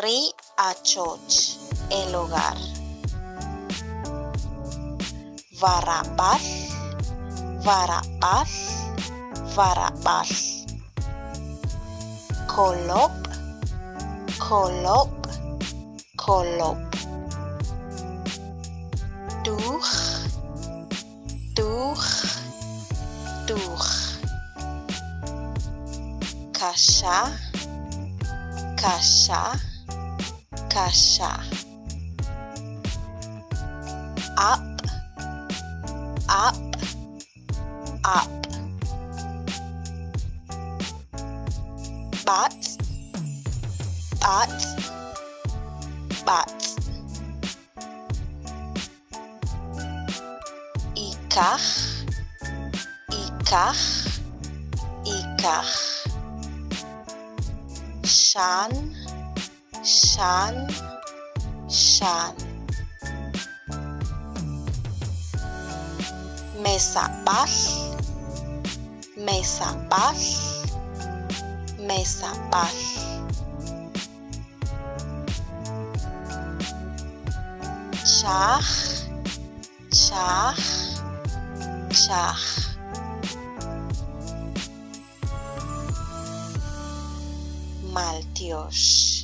Ri achoch, el hogar. Warab'al, warab'al, warab'al. Kolob', kolob', kolob'. Tuj, tuj, tuj. Kaxa, kaxa, kaxa. Ab', ab', ab'. B'atz', b'atz', b'atz'. Ikaj, ikaj, ikaj. Xan, xan, xan. Mesab'al, mesab'al, mesab'al. Chaj, chaj, chaj. Maltyox.